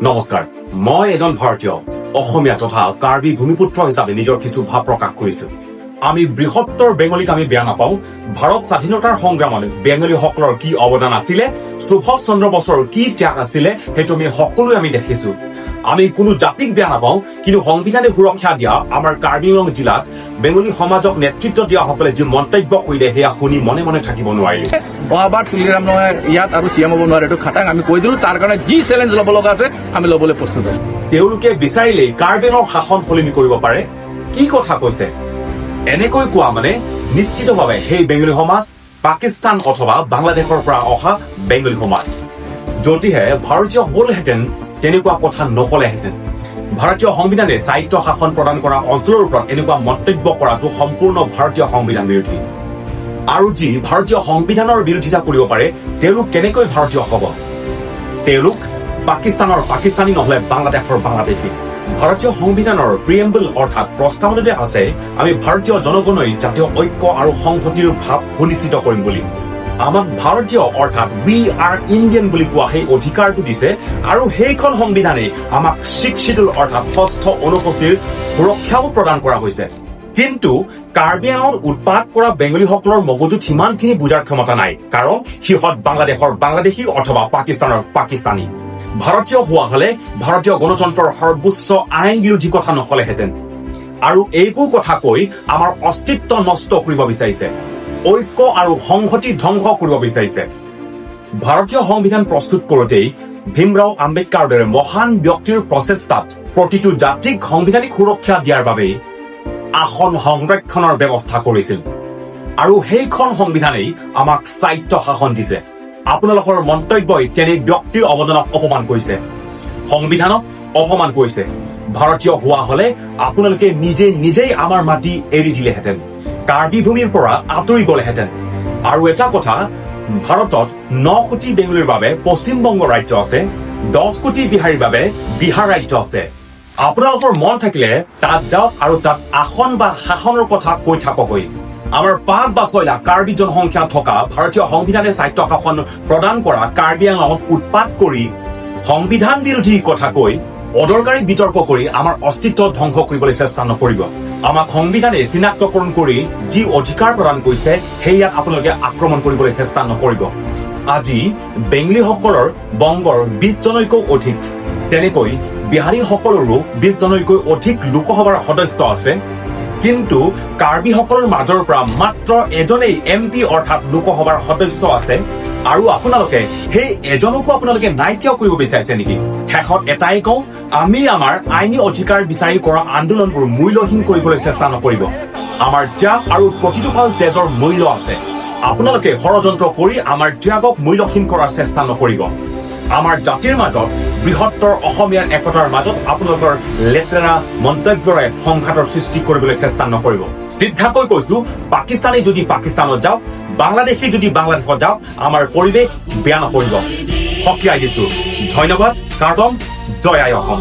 নমস্কাৰ, মই এজন ভাৰতীয় অসমীয়া তথা কাৰ্বি ভূমিপুত্ৰ হিচাপে নিজৰ কিছু ভাৱ প্ৰকাশ কৰিছো। আমি বৃহত্তৰ বেংগলীক আমি বেয়া নাপাওঁ। ভাৰত স্বাধীনতাৰ সংগ্ৰামত বেংগলীসকলৰ কি অৱদান আছিলে, সুভাষ চন্দ্ৰ বসুৰ কি ত্যাগ আছিলে, সেইটো আমি সকলোৱে আমি দেখিছো। আমি কোনো জাতিক বেয়া নাপাওঁ, কিন্তু সংবিধানে সুৰক্ষা দিয়া আমাৰ কাৰ্বি আংলং জিলাত বেংগলী সমাজক নেতৃত্ব দিয়াসকলে যি মন্তব্য কৰিলে, সেয়া শুনি মনে মনে থাকিব নোৱাৰিলো। অহাবাৰ তুলিৰাম ৰংহাঙে ইয়াত আৰু চি এম হ'ব নোৱাৰে, এইটো খাটাং আমি কৈ দিলো। তাৰ কাৰণে যি চেলেঞ্জ ল'ব লগা আছে, আমি ল'বলৈ প্ৰস্তুত আছো। তেওঁলোকে বিচাৰিলেই কাৰ্বিঙৰ শাসন সলনি কৰিব পাৰে। কি কথা কৈছে? এনেকৈ কোৱা মানে নিশ্চিতভাৱে সেই বেংগলী সমাজ পাকিস্তান অথবা বাংলাদেশৰ পৰা অহা বেংগলী সমাজ। যদিহে ভাৰতীয় হ'লহেঁতেন, তেনেকুৱা কথা নকলেহেঁতেন। ভাৰতীয় সংবিধানে স্বায়ত্ত শাসন প্ৰদান কৰা অঞ্চলৰ ওপৰত এনেকুৱা মন্তব্য কৰাটো সম্পূৰ্ণ ভাৰতীয় সংবিধান বিৰোধী। আৰু যি ভাৰতীয় সংবিধানৰ বিৰোধিতা কৰিব পাৰে, তেওঁলোক কেনেকৈ ভাৰতীয় হ'ব? তেওঁলোক পাকিস্তানৰ পাকিস্তানী, নহলে বাংলাদেশৰ বাংলাদেশী। ভাৰতীয় সংবিধানৰ প্ৰিএম্বল অৰ্থাৎ প্ৰস্তাৱনাতে আছে, আমি ভাৰতীয় জনগণই জাতীয় ঐক্য আৰু সংহতিৰ ভাৱ সুনিশ্চিত কৰিম বুলি। আমাক ভাৰতীয় অৰ্থাৎ "We are Indian" বুলি কোৱা সেই অধিকাৰটো দিছে আৰু সেইখন সংবিধানেই আমাক ছিক্স চিডিউল অৰ্থাৎ ষষ্ঠ অনুসূচীৰ সুৰক্ষাও প্ৰদান কৰা হৈছে। কিন্তু কাৰ্বি আংলঙত উৎপাত কৰা বেংগলীসকলৰ মগজুত সিমানখিনি বুজাৰ ক্ষমতা নাই, কাৰণ সিহঁত বাংলাদেশৰ বাংলাদেশী অথবা পাকিস্তানৰ পাকিস্তানী। ভাৰতীয় হোৱা হলে ভাৰতীয় গণতন্ত্ৰৰ সৰ্বোচ্চ আইন বিৰোধী কথা নকলেহেঁতেন। আৰু এইবোৰ কথা কৈ আমাৰ অস্তিত্ব নষ্ট কৰিব বিচাৰিছে, ঐক্য আৰু সংহতি ধ্বংস কৰিব বিচাৰিছে। ভাৰতীয় সংবিধান প্ৰস্তুত কৰোঁতেই ভীমৰাও আম্বেদকাৰৰ দৰে মহান ব্যক্তিৰ প্ৰচেষ্টাত প্ৰতিটো জাতিক সাংবিধানিক সুৰক্ষা দিয়াৰ বাবেই আসন সংৰক্ষণৰ ব্যৱস্থা কৰিছিল আৰু সেইখন সংবিধানেই আমাক স্বায়ত্ত শাসন দিছে। আপোনালোকৰ মন্তব্যই তেনে ব্যক্তিৰ অৱদানক অপমান কৰিছে, সংবিধানক অপমান কৰিছে। ভাৰতীয় হোৱা হলে আপোনালোকে নিজে নিজেই আমাৰ মাটি এৰি দিলেহেঁতেন, কাৰ্বি ভূমিৰ পৰা আঁতৰি গলেহেঁতেন। আৰু এটা কথা, ভাৰতত 9 কোটি বেংগলীৰ বাবে পশ্চিমবংগ ৰাজ্য আছে, 10 কোটি বিহাৰীৰ বাবে বিহাৰ ৰাজ্য আছে। আপোনালোকৰ মন থাকিলে তাত যাওক আৰু তাত আসন বা শাসনৰ কথা কৈ থাকগৈ। আমাৰ 5 বা 6 লাখ কাৰ্বি জনসংখ্যা থকা ভাৰতীয় সংবিধানে স্বায়ত্ত শাসন প্ৰদান কৰা কাৰ্বি আংলঙত উৎপাত কৰি, সংবিধান বিৰোধী কথা কৈ, অদৰকাৰী বিতৰ্ক কৰি আমাৰ অস্তিত্ব ধ্বংস কৰিবলৈ চেষ্টা নকৰিব। আমাক সংবিধানে চিনাক্তকৰণ কৰি যি অধিকাৰ প্ৰদান কৰিছে, সেইয়াত আপোনালোকে আক্ৰমণ কৰিবলৈ চেষ্টা নকৰিব। আজি বেংগলীসকলৰ বংগৰ 20 জনতকৈও অধিক, তেনেকৈ বিহাৰীসকলৰো 20 জনতকৈ অধিক লোকসভাৰ সদস্য আছে। কিন্তু কাৰ্বিসকলৰ মাজৰ পৰা মাত্ৰ এজনেই এম পি অৰ্থাৎ লোকসভাৰ সদস্য আছে আৰু আপোনালোকে সেই এজনকো আপোনালোকে নাইকিয়া কৰিব বিচাৰিছে নেকি? শেষত এটাই কওঁ, আমি আমাৰ আইনী অধিকাৰ বিচাৰি কৰা আন্দোলনবোৰ মূল্যহীন কৰিবলৈ চেষ্টা নকৰিব। আমাৰ ত্যাগ আৰু প্ৰতিটো পাল তেজৰ মূল্য আছে। আপোনালোকে ষড়যন্ত্ৰ কৰি আমাৰ ত্যাগক মূল্যহীন কৰাৰ চেষ্টা নকৰিব। আমাৰ জাতিৰ মাজত, বৃহত্তৰ অসমীয়াৰ একতাৰ মাজত আপোনালোকৰ লেতেৰা মন্তব্যৰে সংঘাতৰ সৃষ্টি কৰিবলৈ চেষ্টা নকৰিব। চিধাকৈ কৈছো, পাকিস্তানী যদি পাকিস্তানত যাওক, বাংলাদেশী যদি বাংলাদেশত যাওক, আমাৰ পৰিৱেশ বেয়া নকৰিব, সকীয়াই দিছো। ধন্যবাদ। কাৰ্টম জয় আই অসম।